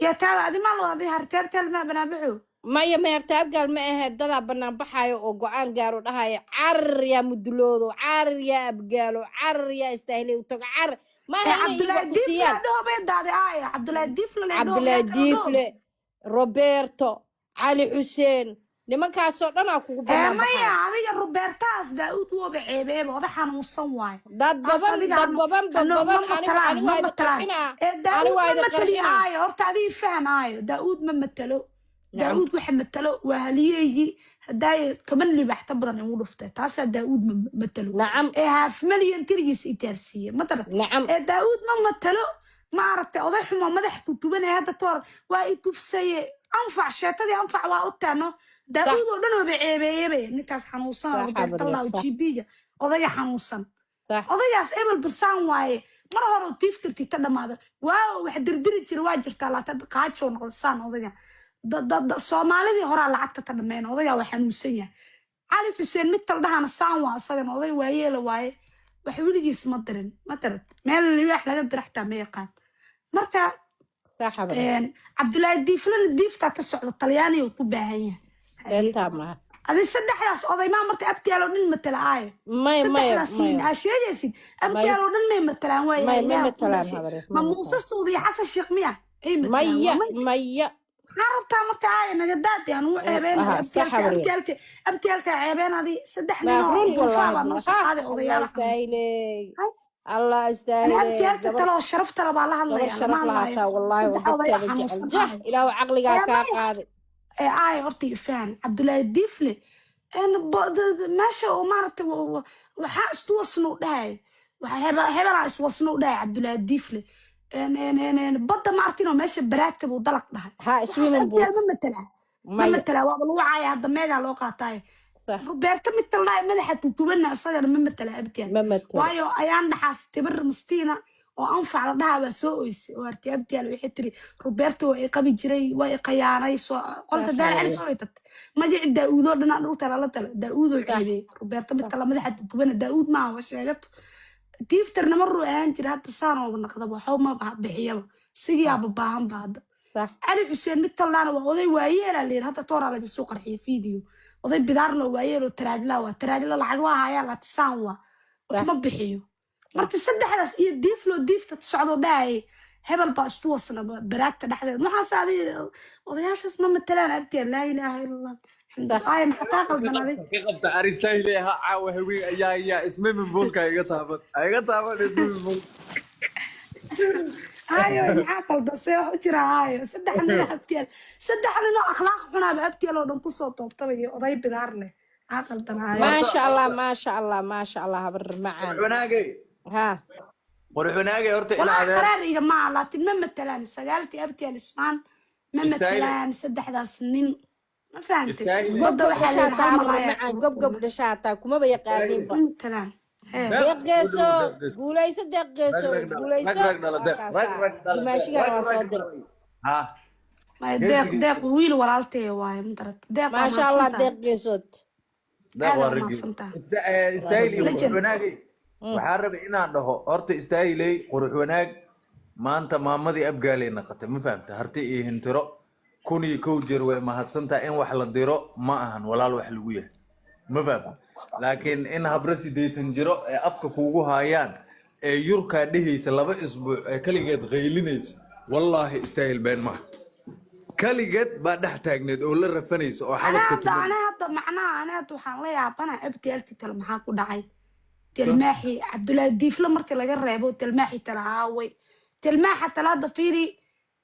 Yaa taawa adi maa loo adi harteerteel maa banaabaxo. Maya, mehertaabgaal ma ahe. Dadaa banaan baxaayo oo go-aan gaaro, dhahaya carar yaa muduloodo, carar yaa abgaalo, carar yaa istaahilay u tago, carar maaha Ee inay iyaga Cabdullaahi ku Diifle siiyaan. Dhaho bay daaday aaya Cabdullaahi Diifle le dhaho. Cabdulaahi Diifle, Roberto, Cali Xuseen, nimankaasoo dhanaa kugu Ee banaan maya baxaayo. Adiga Robertaas Daauud wooba ceebeeba, oda xanuunsan waaye. Dad Taas badan adiga dad badan dad hano ma badan anigu matalaan anigu ma waa idin matalaan. qarxinaa. Ee Ani Daauud waa ma idin matali qarxinaa. aayo. Horta adii fahan aayo, Daauud ma matalo. Nacam. Daauud waxa matalo waa haliyeygii hadaaye 10 libax ta badan igu dhuftay, taasaa Daauud ma matalo. Nacam. Ee half million tirigiis i gaarsiiye matalan. Nacam. Ee Daauud ma matalo, ma aragtay? Oday xumo madax tutubanaya hadda toor waa i kufsaye, anfac sheetadii anfac waa u taano. Daauud oo dhan ooba ceebeeyebe ninkaas xanuunsan oo Sax. Robertalaw Habaryar, sax. GP-ga odayga xanuunsan. Sax. Odayaas ebel basaan waaye, mar hore uu tiiftirtii ta dhamaado waa wax dirdiri jira, waa jirtaa laata qaajow noqda saan odayga. Soomaalidii horaa lacagta ta dhameen, odagaa waa xanuunsan yahay. Cali Xuseen mid taldhahana saan waa, isagana oday waayeela waaye, wax weligiis ma dirin, ma dirin, meel libaax laga dira xataa ma yaqaan marka. Sax, habaryar. Cabdullaahi Diiflana diiftaa ka socda, Talyaaniga uu ku baahan yahay. Beentaa maaha. Adi saddexdaas oday maa marta abtiyaal oo dhan matala aayo? Maya, maya. Saddexdaas nin Maya. aa sheegaysid Maya. abtiyaal oo dhan may matalaan waaya? Maya, ma Ilaah ku matalaan dhashay. Habaryar. Ma Ma Muuse matalaan. Suudi iyo Xasan Sheekh miya ay matalaan? Maya. Waa may. Maya. Maxaa rabtaa marka aaya? Naga daadi anugu ceebeen. Aha, sax. Abtiyaalka Habaryar. abtiyaalka abtiyaalka ceebeen. Adi saddex Maa nin oo run dulfaa wallaahi baa noo soo ha qaaday Allah odayaal xanuunsan. istaahiley, Allah Ani istaahiley. abtiyaalka Gabar tale oo sharafta le baa la gabar hadlaya, lama sharaf hadlaayo lahaataa wallaahi oo saddex oday oo dadkeeda jecel xanuunsan jah aayo. Ilaahu caqligaa Ee kaa maya. qaaday. Ee aaya, horta ifaan Cabdullaahi Diifle meesha oo maaragtay waxaa iswasno u dhahay, hebelaa iswasno u dhahay Cabdullaahi Diifle. Badda ma arkinoo meesha baraagta buu dalaq dhahay. Ha Waxaas swimming pool. abtiyaal ma matelaa, ma Maya. matelaa, waaba lagu caaya hadda, meegaa loo qaataaye. Sax. Roberto mid taldhaay madaxa tutubana, isagana ma matala abtiyaal. Ma matalo. Waayo ayaan dhaxaas tibar mastiina oo anfac la dhahaa baa soo oysay oo arti abtiyaal waxay tiri Roberto waa i qabi jiray, waa i qayaanay, soo qolka Sax. Daar Cali Habaryar. soo tagtay magaci Daauudoo dhanaa dhulta lala tala Daauudoo ceebiyey. Roberto mid tala madaxa tutubana Daauud maaha, waa sheegato tiiftarna maruu ahaan jira, hadda saan ooba naqdaba waxba ma bixiyaba, sigiyaaba baahan ba hadda. Sax. Cali Xuseen mid taldaana waa oday waayeelaa layidhi, hadda tooraa laga soo qarxiyay video, oday bidaar loo waayeel oo taraajlaa, waa taraajla, lacag waa hayaa latisaan waa wax Sax. ma bixiyo. Marka saddexdaas iyo diifloo diifta socdoo dhahayay hebel baa isku wasna baraagta dhexdeed, waxaas adi odayaashaas ma matalaan abtiya. Laa ilaaha ila allah. Sax. Ay, maxaa taa qaldan adig? Ka qabta aristaahile ha caawa haween ayaa ayaa swimming poolka iga taaban, iga taaban swimming pool. Hayo, maxaa qaldan? See wax u jira? Hayo, saddex nin oo abtiyaal, saddex nin oo akhlaaq xunaaba abtiyaal oo dhan kusoo toobtabay iyo oday bidaar leh, maxaa qaldan? Hayo. Maasha Allah, maasha Allah, maasha Allah, habar macaan. Qurux wanaagay. Ha. Qurux wanaagay horta ila Walaa adeer. Qaraar iga maa, laakiin ma matalaan sagaaltii abtiyaal ismaan ma Istaahile. matalaan saddexdaas nin, ma fahantay? Istaahile. Badda Gobgob waxaa dhashaa layidhi taa hal habar malaaya macaan, gobgob dhashaa taa kumaba yaqaaniinba. Ma matalaan. Hee. Deeq geeso guulayso, deeq geeso guulayso. Waa kaasaa dumaashigana waa soo diray. Ha. Maya, Deeq, Deeq wiil walaaltay waaye, ma darat Deeq waa Maasha Allah. mahadsantahay. Deeq geesood. Deeq Aad waa waa raggi. mahadsantahay. Istaahil iyo qurux Legend. wanaagay, waxaa rabay inaan dhaho horta istaahiley qurux wanaag maanta maamadii abgaalay naqatay, ma fahamta? Harti iyo hintiro 1001 jeer way mahadsantahay. In wax la diro ma ahan walaal wax lagu yahay, ma fahamta? Laakiin in habro 80 jiro ee afka kuugu haayaan ee yurkaa dhehaysa 2 isbuuc ee kaligeed qaylinayso, wallaahi istaahil been maaha, kaligeed baa dhex taagneed oo la rafanaysa oo Ana xabadka hadda tuman. Ana hadda macnaha ana hadda waxaan la yaabana abtiyaaltii tale maxaa ku dhacay telmaaxi Cabdullaahi Diifle markii laga reebo, telmaaxi tale aaway, telmaaxa tale hadda fiiri.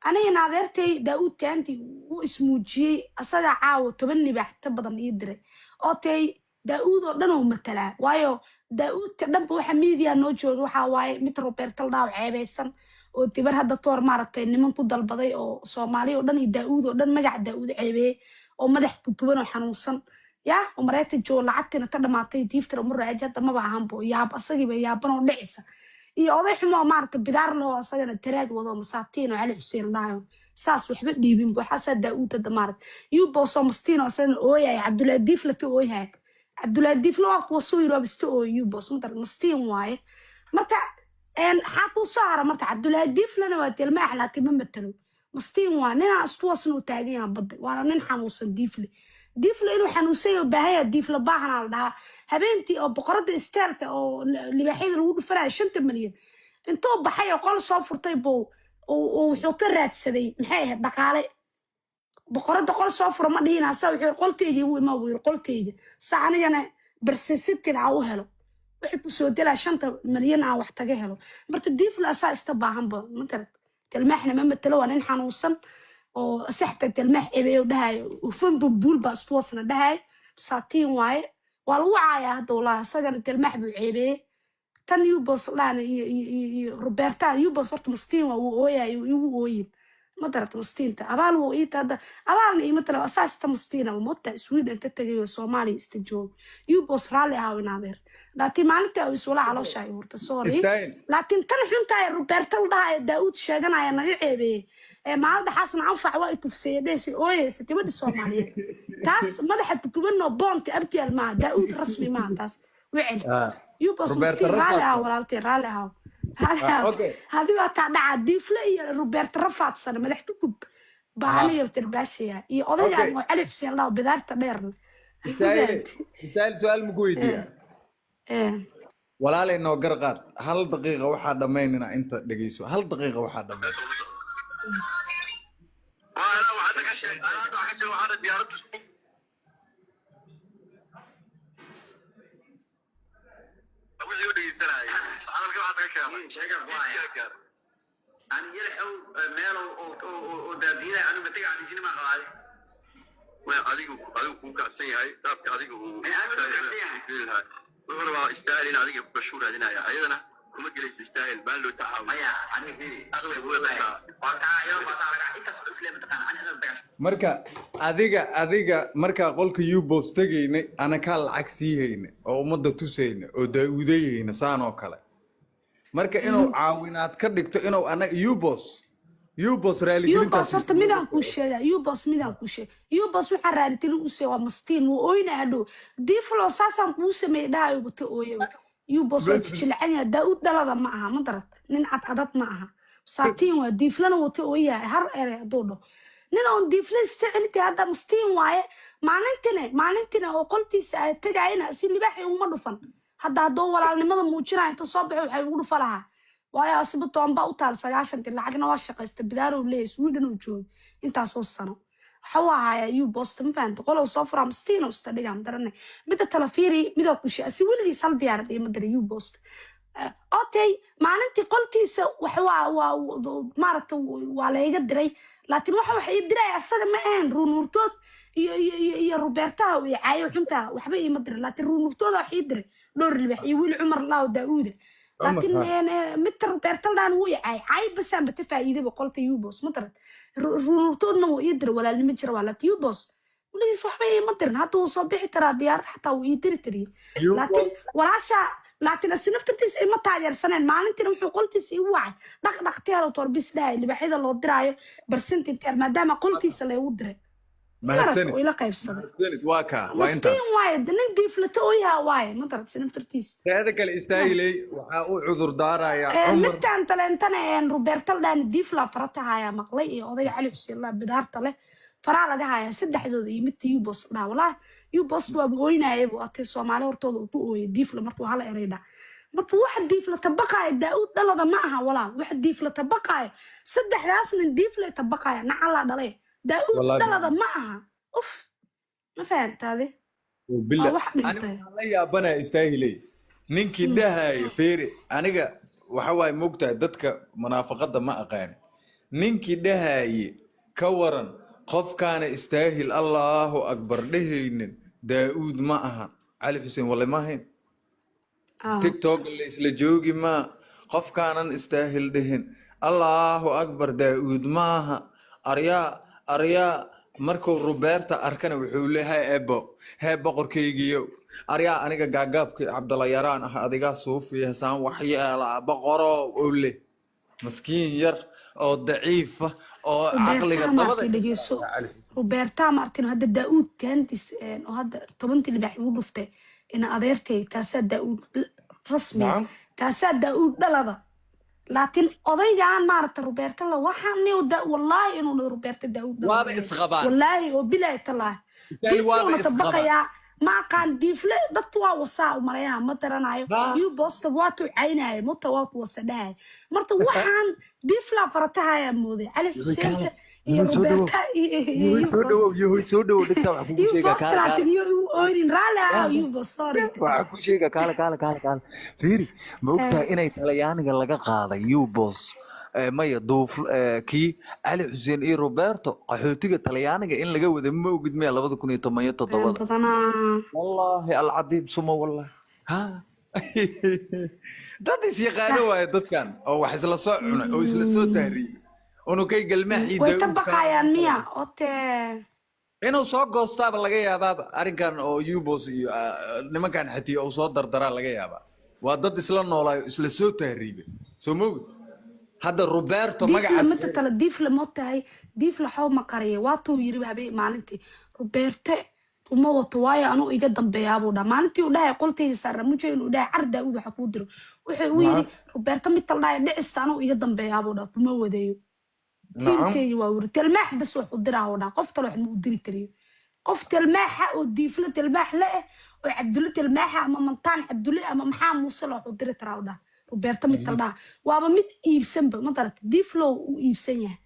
Anigana adeertay Daauud taanti wuu ismuujiyey, asagaa caawa 10 libaax ta badan ii diray oo tay Daauud oo dhan uu matalaa, waayo Daauudka dhanba waxa miidiya noo jooga waxaa waaye mid Roberto la dhaaw ceebeysan oo dibar hadda toor maaragtay niman ku dalbaday oo Soomaali oo dhan iyo Daauud oo dhan magaca Daauud ceebeeyey oo madax tutuban oo xanuunsan ya oo Maraykan joogo, lacagtiina ka dhamaatay, diiftira uma raaji hadda maba ahanbo, yaab asagiiba yaaban oo dhicisa iyo oday xumo oo maaragtay bidaar leh oo asagana taraag wado, masaatiin oo Cali Xuseen dhahayo, saas waxba dhiibin bu waxaasaa Daauud hadda maaragtay yuboosoo mastiin oo asagana ooyaya Cabdullaahi Diifle ta ooyhaya. Cabdullaahi Diifle waa kuwa soo yiri waaba iska ooyay, yubos matar mastiin waaye. Marka xaa kuu soo hara? Marka Cabdullaahi Diiflena waa tilmaax, laakiin ma matalo. Mastiin waa ninaa isku wasna u taagan yaha badda, waana nin xanuunsan. Diifle, Diifle inuu xanuunsan yahay oo baahan yahay, Diifle baahanaa la dhahaa. Habeentii oo boqoradda isteelka oo libaaxyada lagu dhufanaya 5 milyan intuu baxay oo qol soo furtay buu wuxuu ka raadsaday, maxay ahayd, dhaqaale. Boqoradda qol soo fura ma dhihin asa, wuxuu yiri qolteyga igu imaa buu yiri, qolteyga sa anigana bersesitin aa u helo, wixii ku soo delaa 5 milyan aan wax taga helo. Marka Diifle asaa ista baahanba matarat, Talmaaxna ma matalo, waa nin xanuunsan oo saxta Talmaax ebeyo dhahayo, ufan bumbuul baa isku wasna dhahayo. Saatiin waaye, waa lagu caayaa hadda walaahi, isagana Talmaax buu ceebeeyey. Tan Yubos dhaana iyo Roberta Yubos horta mastiin waa, wuu ooyayo, igu ooyin ma darata. Mastiinta abaal wuu iita hadda, abaalna iima tala, asaasta mastiina mota Sweden inta tagay oo Soomaaliya ista joogo. Yubos raalli ahaa inaadeer, laakiin maalinta uu iswala caloosha ay hurta, sorry. Istaahil. Laakiin tan xuntaay Roberta la dhahayo Daa'uud sheeganaya naga ceebeeyey ee maalin dhaxaasna anfac waa i kufseeye dhehaysa ooyeysa gabadhi Soomaaliyeed, taas madaxa tutubanoo boonti abtiyaal maaha, Daa'uud rasmi maaha taas wicil. Yubos Roberta mastiin raalli ahaa Rafaadsan. Walaaltay raalli ahaa, raalli ahaa. Okay. Hadii waa taa dhaca Diifle iyo Roberta Rafaadsana madax tukub baa aniga tarbaashaya iyo odaygan oo Cali Xuseen lao bidaarta dheerna. Istaahil, Istaahil, su-aal maku weydiiyaa? Ee. Walaalay, noo gar qaad hal daqiiqa, waxaa dhammaynina inta dhegeyso, hal daqiiqa waxaa dhammayn. Marka adiga markaa qolka Ubos tegaynay, anakaa lacag sii hayna oo ummadda tusayna oo daawudayayna saan oo kale. Marka inuu caawinaad ka dhigto inuu anaga Ubos Yubos raaligelintaas. Horta midaan kuu sheega, Yubos midaan kuu sheega, Yubos waxaa raaligelin u seey waa mastiin, wuu ooynaa hadhow. Diiflo saasaan kuu sameeyey dhahayo bata ooyaba. Yubos waa jijilcan yahay, Daa'uud dhalada ma aha, ma darat, nin cadcadad ma aha, saatiin waa. Diiflana wuu ta ooyahay har eray hadduu dhaho nin oon diifle iska celinta hadda mastiin waaye. Maalintina oo qoltiisa ay tagayna si libaaxi uguma dhufan. Hadda hadduu walaalnimada muujinaya intuu soo baxo waxay ugu dhufa lahaa, waayo asiba toonba u taal 90-tii, lacagna waa shaqaysta, bidaarow leeyahay, Sweden uu joogay intaasoo sano, waxa uu ahaaya Ubost, ma fahanta? Qolow soo furaa mastiino ista dhigaa madarane. Midda tala fiiri, midoo kushe asi weligiis hal diyaarad ima diray Ubost. Okay, maalintii qoltiisa wax waa maaragta waa layga diray, laakiin waxa ii diray asaga ma ahayn. Ruunurtood iyo Robertaha uu i caayo xunta waxba iima diray, laakiin ruunurtooda wax ii diray dhowr libax iyo wiil Cumar lao Daa'uuda. Cumar, laakiin ha. Midta Roberta dhaan wuu i caay caay basaan bata faa'iidaba qolta Ubos ma darad. Ruunurtoodna wuu ii diray, walaalnimo jira waa, laakiin Ubos weligiis waxba iima dirin. Hadda wuu soo bixi taraa, diyaarad xataa wuu ii diri tariyey, laakiin Ubos walaasha, laakiin asi naftartiisa ima taageersaneen. Maalintiina wuxuu qoltiisa igu wacay dhaqdhaqteelo torbis dhahay libaaxyada loo diraayo barsentinteer, maadaama qoltiisa laygu diray madarad Mahadsanid. Oo ila qaybsaday. Mahadsanid, waa kaa, waa intaas. Mastiin waaye, nin diiflato oo yaha waaye, madarad si naftartiisa. Teeda kale, Istaahiley, waxaa u cudur daaraya Cumar. Midtaan taleentana Roberta dhaan diifla farata hayaa maqlay iyo odayga Cali Xuseen la bidaarta leh faraa laga hayaa, saddexdooda iyo midta Ubos dhaa. Walaa Ubos waaba ooynayay buu atay, Soomaali hortooda uu ku ooyay diifla markuu hala eray dhaa. Marka waxa diifla tabaqaaya Daa'uud dhalada ma aha walaal, waxa diifla tabaqaaya saddexdaas nin diiflay tabaqaaya nacalaa dhalay Daa'uud Wallahi dhalada ma aha. Uf, ma fahantaade? Bila waa wax aniga dhintay. Waxaan la yaabanaya Istaahiley ninkii dhahaya, feere, aniga waxa waaye moogtahay dadka munaafaqadda ma aqaani. Ninkii dhahaye ka waran qofkaana Istaahil Allahu akbar dhehaynin Daa'uud ma ahan, Cali Xuseen walle ma ahayn. TikTok la isla joogi maa qofkaanan Istaahil dhihin Allahu akbar Daa'uud maaha. Aryaa aryaa, markuu Roberta arkana wuxuu leeyahay ebo hee boqorkaygiyo. Aryaa, aniga gaagaabka Cabdalla yaraan ah, adigaa suufiya saan waxyeela boqoro oo leh, maskiin yar oo daciifa oo caqliga Roberta dabada Martin ka dhegeyso. Cali Xuseen. Roberta Martin hadda Daa'uud taantis oo hadda 10-tii libaax igu dhuftay ina adeertay, taasaa Daa'uud rasmiya. Nacam. Taasaa Daa'uud dhalada. Laakiin odaygaan maaragta Roberto la waxaan niw da wallaahi inuu Roberto Daawud Waaba isqabaan. Wallaahi oo bilaahi talaahi. Istaahil waaba Diiflowna isqabaan. tabaqayaa, ma aqaan diifle dadku waa wasaa u malaynaa, ma daranayo. Yu bosta waa tucaynaya, muta waa ku wasa dhahay. Marta waxaan diiflaa faratahayaa mooday Cali Xuseenta iyo Yuhu soo dhawow. Roberta iyo Yuhu iyo soo dhawow, yuhu soo dhawow, dhigta wax kugu yu sheegaa, bosta, kaale kaale. laakiin iyo u oynin raalli ah yu bost, sorry. Waxaa ku sheega, kaale kaale kaale kaale, fiiri, ma ogtahay inay Talyaaniga laga qaaday Yubos, maya duuf, kii Cali Xuseen iyo Roberto qaxootiga Talyaaniga in laga wada, ma ogid miya 2017? Badanaa. Wallaahi alcadiim suma wallahi ha dad is yaqaano waaye dadkan oo wax isla soo cunay oo isla soo tahriibay unukay galmaaxii Way ka Daawud. baqayaan miya ote? Inuu soo goostaaba laga yaabaaba arrinkan oo Yubos iyo nimankan xitiyo uu soo dardaraa laga yaabaa. Waa dad isla noolaayo, isla soo tahriibay, soo mogi hadda Roberto Diifle magacaas. Mata tala diifle ma tahay, diifle xaw ma qariya, waatuu yiri habeen maalintii Roberto uma wato, waayo anuu iga dambeeyaabuu dhaa maalintii uu dhahay qoltayga saara mujo inuu dhahay car Daawud waxa kuu diro, wuxuu u yiri Roberto mid tal dhahay dhicista anuu iga dambeeyaabuu dhaa, kuma wadayo. Tiimkayga waa wuri telmaax bas wax u diraa oo dhaa, qof tale wax ma u diri kariyo, qof telmaaxa oo diifle telmaax le eh oo Cabdulle telmaaxa ama Mantaan Cabdulle ama maxaa Muuse la wax u diri karaa u dhaa Roberto mid tal dhaha waaba mid iibsanba ma darata, diiflow uu iibsan yahay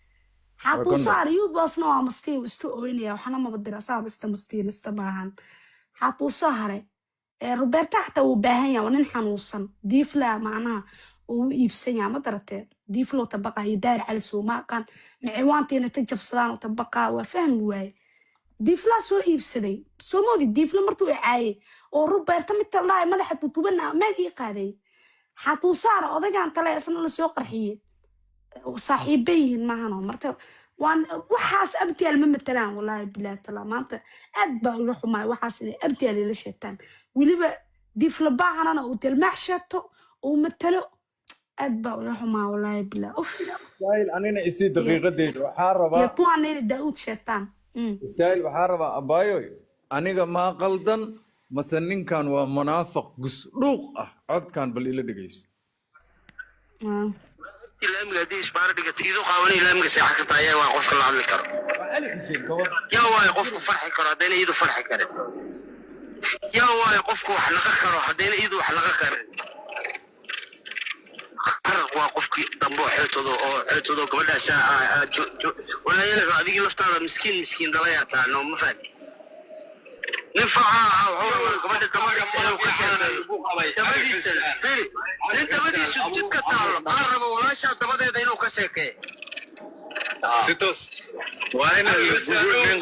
maxaa Waa kuu gondar. Soo haray Yubosna waa mastiin, wuu iska ooynaya, waxna maba dira saaba ista mastiin ista maahan. Maxaa kuu soo haray? Roberto xataa wuu baahan yahay, waa nin xanuunsan, diifla macnaha uu u iibsan yahay ma daratee, diiflow tabaqa iyo Daahir Cali suuma aqaan maciwaantiina ta jabsadaan tabaqa waa fahmi waaye. Diiflaa soo iibsaday, soo moodi diifla martuu icaayay oo Roberto mid tal dhahay madaxa tutubana maag ii qaaday. Maxaa kuu saara odaygan tale isna la soo qarxiyey, saaxiiba yihiin maahano. Marka waan waxaas abtiyaal ma matalaan, wallaahi bilaahi talaa maanta aad baa uga xumaay waxaas inay abtiyaal ila sheegtaan, weliba diiflabaahanana uu tilmaax sheegto uu matalo, aad baa uga xumaa wallaahi bilaa uf. Istaahil, anina isii iyo daqiiqadeyda waxaa iyo rabaa kuwaana inay Daa'uud sheegtaan. Istaahil, waxaa rabaa abaayoy, aniga maa qaldan mase ninkan waa munaafiq gus dhuuq ah? Codkan bal ila dhegeyso. Laamiga haddii isbaaro dhigato iduu qaawanay laamiga seexa karta ayaa waa qofka la hadli karo. Waa Cali Xuseen gobol. Yaa waayo qofku farxi karo haddayna iyadu farxi karin? Yaa waayo qofku wax laqa karo haddayna iyadu wax laqa karin? Carar waa qofkii dambe oo xeeltooda oo xeeltooda gabadhaas walaayana adigii laftaada miskiin miskiin dhalayaa taa no ma fahmi nin facaa ah wuxuu rabaa gabadha dabadiisa inuu ka sheekeeyo, dabadiisa firi, nin dabadiisu jidka taallo aan rabo walaashaa dabadeeda inuu ka sheekeeyo. Si toos waa inaan la gubo nin.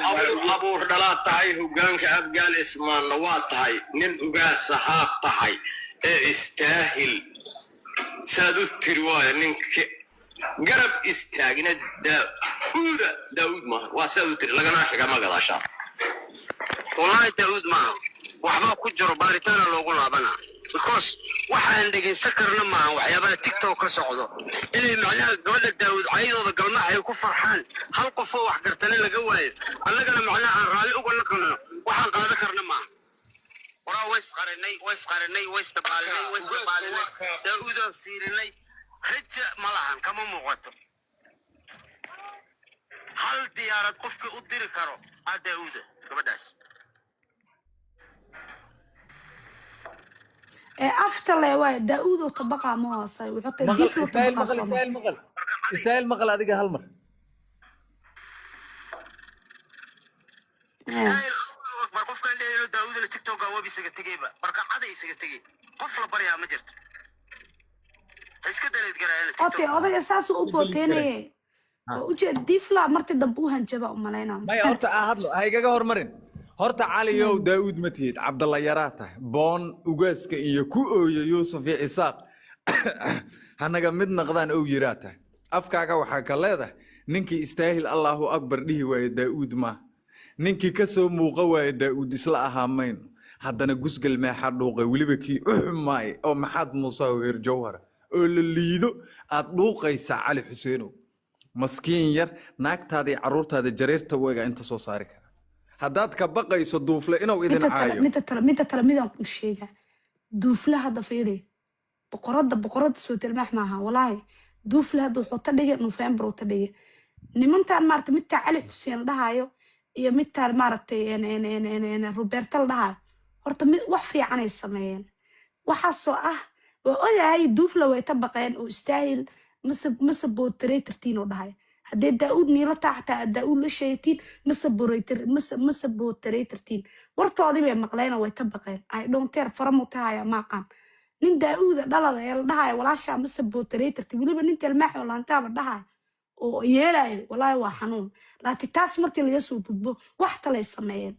Abuur dhalaad tahay, hogaanka Abgaal Ismaanna waa tahay, nin ugaasahaad tahay ee istaahil saad u tiri waayo ninka garab istaagna Daauuda Daauud maaha, waa saad u tiri lagana xigama gadaashaa. Wallaahi Daauud maaha, waxbaa ku jiro, baaritaana loogu laabanaa because waxaan dhegaysan karna maaha waxyaabaha TikTok ka socdo inay macnaha gabadha Daawud caydooda galmaha ay ku farxaan, hal qofoo wax gartana laga waayo, annagana macnaha aan raalli uga naqanno, waxaan qaadan karna maaha. Waraa way isqarinay, way isqarinay, way isdabaalinay, way isdabaalinay, Daawudaan fiirinay, raja ma lahan, kama muuqato. Hal diyaarad qofkii u diri karo aa Daawuda gabadhaas. Ee aftale waay Daa'uud oo tabaqa ma hoosay wuxuu tahay maqal diiflo Istaahil tabaqa maqal sooma. Istaahil maqal, Istaahil maqal, adiga hal mar. Istaahil Allahu akbar, qofkaan leeyahay Daawudna TikTok waa isaga tegayba, barkacada isaga tegay, qof la baryaa ma jirto, ha iska daleed garaayana Okay. TikTok. Odayga saasuu u booteynayay oo ujeed diifla martii dambe u hanjaba u malaynaa. Maya horta aa hadlo, ha igaga hormarin horta. Caliyow, Daa'uud ma tihid, Cabdalla yaraa tahay, boon ugaaska iyo ku ooye Yuusuf iyo Isaaq hanaga mid naqdaan ow yiraa tahay. Afkaaga waxaa ka leedahay ninkii Istaahil Allahu akbar dhihi waaye Daa'uud maaha, ninkii ka soo muuqa waaye Daa'uud isla ahaa mayno. Haddana gusgal meexa dhuuqay, weliba kii u xumaaye oo maxaad Muuse oo heer Jawhara oo la liido aad dhuuqaysaa. Cali Xuseenow, maskiin yar, naagtaada iyo carruurtaada jareerta weega inta soo saari kara haddaad ka baqayso duufle inuu idin Midda tale caayo. Midda tale midaan kuu sheegaa, duufle hadda fiiri, boqoradda soo tilmaax maaha walaahi. Duufle hadda wuxuu ta dhigay November uu ta dhigay. Nimantan maaragtay, midtaa Cali Xuseen la dhahayo iyo midtaan maaragtay Roberta la dhahayo, horta mid wax fiicanay sameeyeen. Waxaasoo ah waa ogahay Duufle way ta baqeen oo Istaahil mase bootareetartiin oo dhahay, haddee Daa'uud niila taa, xataa aad Daa'uud la sheegtiin, mase bootareetartiin. Wartoodii bay maqleen oo way ta baqeen. Ay dhonteer faramu tahaya maaqaan nin Daa'uuda dhalada ee la dhahayo walaashaa mase bootareetartiin, weliba nin Telmaax oo laantaaba dhahayo oo yeelayo, walaahi waa xanuun. Laakiin taas markii laga soo gudbo, wax talay sameeyeen,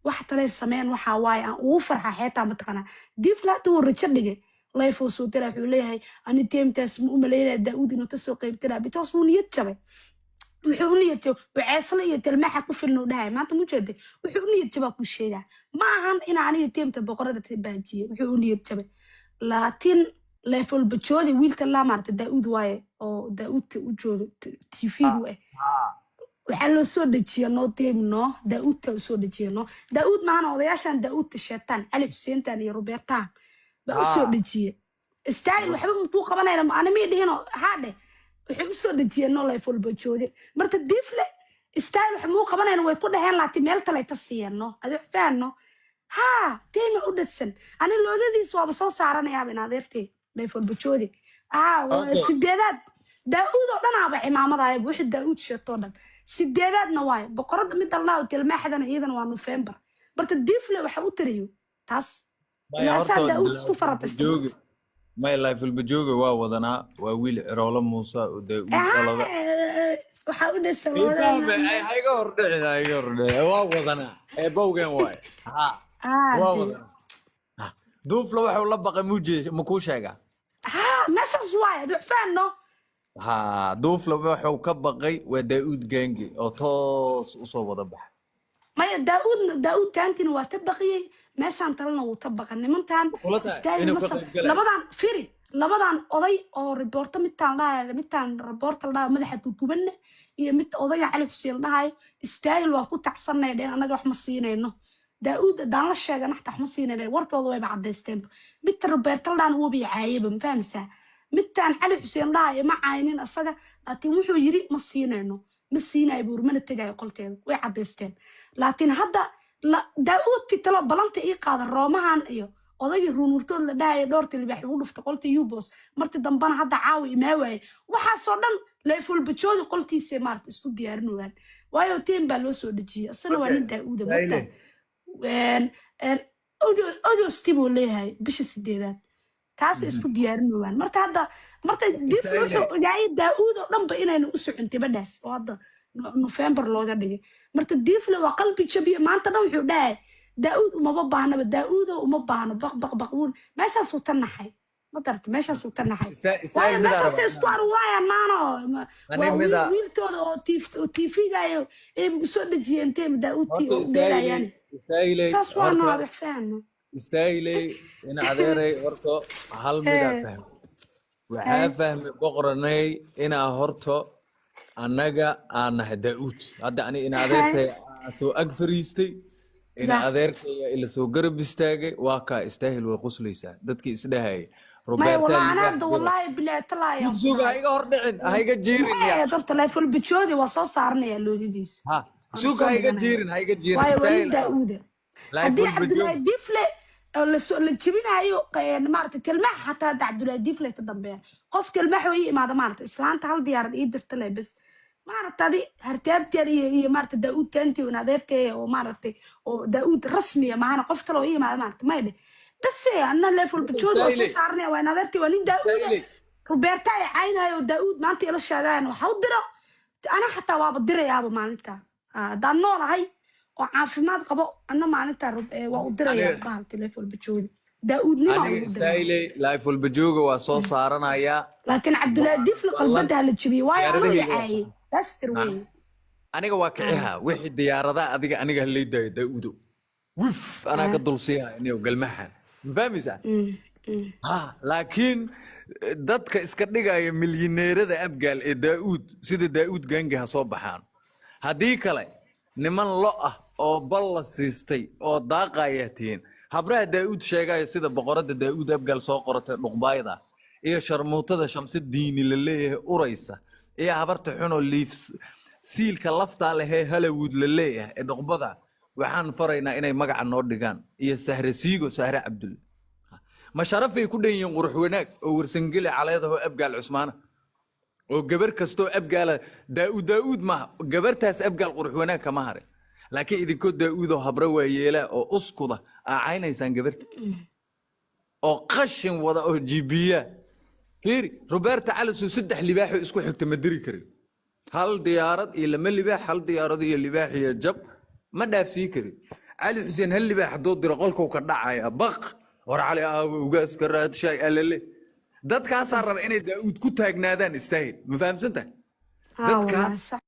wax talay sameeyeen. Waxaa waaye aan ugu farxa xeetaa mataqaanaa, Diifla hadda wuu rajo dhigay, layfuu soo dira, wuxuu leeyahay ani teemtaas ma u malaynaya Daa'uud inuu kasoo qaybtilaa, because wuu niyad jabay. Wuxuu u niyad jabay waceesle iyo Telmaaxa ku filna u dhahay maanta mujeeday. Wuxuu u niyad jabaa ku sheegaa ma ahan in aniga teemta boqorada baajiyey. Wuxuu u niyad jabay laakiin leefalbajoodi wiilka laa maarata Daa'uud waaye oo Daa'uudta u joogo TV-gu waxaa loo soo dejiya noo deemno Daa'uudta u soo dejiya no Daa'uud maahana, odayaashan Daa'uudta sheegtaan, Cali Xuseentan iyo Robertan baa u soo dejiye. Istaahil waxba makuu qabanayna, ani mii dhihino haa dheh. Waxay u soo dejiyeen no leefalbajoodi. Marka Diifle Istaahil wax muu qabanayna way ku dhaheen, laakiin meel talay ta siiyeen no adi wax fahanno haa teema u dhadsan. Ani loogadiis waaba soo saaranayaaba in adeertay leefalbajoodi Okay. sideedaad Daa'uud oo dhanaaba cimaamadaaya, wixii Daa'uud sheegtoo dhan sideedaadna waaye. Boqorada mid aldhaho Tilmaaxdana iyadana waa November. Marka Diifle waxa u tiriyo taas Maya, ilaa saa horta Daa'uud isku faratashta. Jooge maya, Lifealbajooge waa wadanaa, waa wiil Ciroolo Muuse oo Daa'uud dhalada. Waxaa u dhadsan. Fahme, ha iga hordhicin, ha iga hordhicin. Waa wadanaa ee bowgen waaye ha waa wadanaa. Duufla wuxuu la baqay muje makuu sheegaa? Ha, meeshaas waaye ad wax fahanno. Ha, Duufla wuxuu ka baqay waa Daa'uud Gangi oo toos usoo wada baxay. Maya, Daa'uudna Daa'uud taantina waa ta baqiyey, meeshaan talena wuu ta baqa nimantan. Kula tahay Istaahil inuu ka masar qayb galayo? Labadan firi, labadan oday oo riboorto, midtaan dhahayo, midtaan riboorta la dhahayo madaxa dudubanne iyo mid odayga Cali Xuseen la dhahayo, Istaahil waa ku tacsanay dheen, annaga wax ma siinayno Daa'uud haddaan la sheegana xataa wax ma siinayno. Warkooda wayba caddaysteenba. Midta Roberta la dhahan wuuba caayaba, ma fahmaysaa? Midtaan Cali Xuseen dhahayo ma caaynin asaga, laakiin wuxuu yiri ma siinayno, ma siinayo buur, mana tegayo qolteeda. Way caddaysteen. Laakiin hadda Daa'uudti talo balanta ii qaada roomahan iyo odaygii ruunurkood la dhahayo dhowrta libaax ugu dhufta qolta yubos, marti dambana hadda caawa imaa waaye. Waxaasoo dhan leefulbajoodi qoltiisa maarata isku diyaarinayaan, waayo teen baa loo soo dejiyey, asana waa nin Daa'uuda mogtaa. August buu leeyahay bisha sideedaad, taas isku diyaarinayaan. Marka hadda marka Dif wuxuu ogaayay Daa'uud oo dhanba inayna u socon tibadhaas oo hadda November looga dhigay. Marka Difle waa qalbi jabiye, maanta dhan wuxuu dhahay Daa'uud umaba baahnaba, Daa'uudo uma baahno, baq baq baq wuun meeshaasuu ta naxay, ma darata? Meeshaasuu ta naxay, waayo meeshaasay isku aruurayaan maano waa wiilkooda oo TV-gayo ay soo dhejiyeen teem Daa'uudtii oo u dheelayaan. Saas waa nooad wax fahano. Istaahiley in adeeray, horto hal midaa fahmay, waxaa fahmay boqoranay inaa horto annaga aan nahay Daa'uud. Hadda ani in adeertay aa soo ag fariistay, in adeertay ila soo garab istaagay, waa kaa Istaahil way qoslaysaa dadkii isdhahayay. Maya Roberta walaa ana libaax hadda dira. Wallaahi bilaahi talaahi aan ku Sug, ha dhahay. iga hordhicin, ha iga jiirin. Maxay Ya ahayd horta leefalbajoodi waa soo saaranaya loodadiisa. Ha Waan sug, soo ha iga dhiganaya jiirin, ha iga jiirin. waayo waa nin Istaahil Daa'uuda haddii Lifealbajoog Cabdullaahi Difle oo lasoo la jebinayo maaragtay Tilmaax xataa hadda Cabdullaahi Difle ka dambeeya qof Tilmaax oo ii imaada maaragtay islaanta hal diyaarad ii dirta le bes maaragta adi hartaabteer iyo maaragtay Daa'uud taanti in adeerkeeya oo maaragtay oo Daa'uud rasmiya maahana, qof kale oo ii imaada maaragtay may dheh bese anna leefalbajood waa soo Istaahiley saaranaya, waa in adeertay, waa nin Daa'uuda. Istaahiley Roberta ay caynayo oo Daa'uud maanta ila sheegayan waxa u diro ana xataa waaba dirayaaba maalinta. Haddaan noolahay oo caafimaad qabo anna maalinta waa u dirayaa Aniga bahal telefonbajooda Daa'uudnima aniga ugu diraa. Istaahiley Lifealbajooga waa soo saaranayaa. Laakiin Cabdullaahi Difle ballan qalbada la jebiyey, waayo anuu i diyaaradahayga waa caayay bastir weeye. Aniga waa kiciha wixii diyaaradaha adiga aniga halay daayo Daa'uudo wif anaa ka dul siiha iniyo galmahan, ma fahmaysaa? Ha, laakiin dadka iska dhigaya milyaneerada Abgaal ee Daa'uud sida Daa'uud Gangi ha soo baxaan, haddii kale niman lo ah oo bal la siistay oo daaqaya tihiin. Habraha Daa'uud sheegaya sida boqoradda Daa'uud Abgaal soo qoratay dhuqbaayada Iyo sharmuutada Shamse Diini la leeyahay uraysa, iyo habarta xunoo liif siilka laftaa lehee Hollywood la leeyahay ee dhoqbada, waxaan faraynaa inay magaca noo dhigaan. Iyo Sahre Siigo, Sahre Cabdulle, ma sharafay ku dhan yihiin Qurux Wanaag oo Warsangeli caleedahoo Abgaal Cusmaana oo gabar kastoo Abgaala Daa'uud Daa'uud maaha, gabartaas Abgaal Qurux Wanaag kama harin. Laakiin idinkoo Daa'uudoo habra waayeelaa oo uskuda aa caynaysaan gabarta oo qashin wada oo jibiya. Fiiri, Roberta Calisow saddex libaaxoo isku xigta ma diri karayo. Hal diyaarad iyo lama libaax, hal diyaarad iyo libaax iyo jab ma dhaafsii karin. Cali Xuseen hal libaax hadduu diro, qolkuu ka dhacaya baq. War Cali aawe, ugaaska raadshaay alale. Dadkaasaa raba inay Daa'uud ku taagnaadaan. Istaahil, ma fahamsan tahay? Haa, wallaahi Dadkaas sax.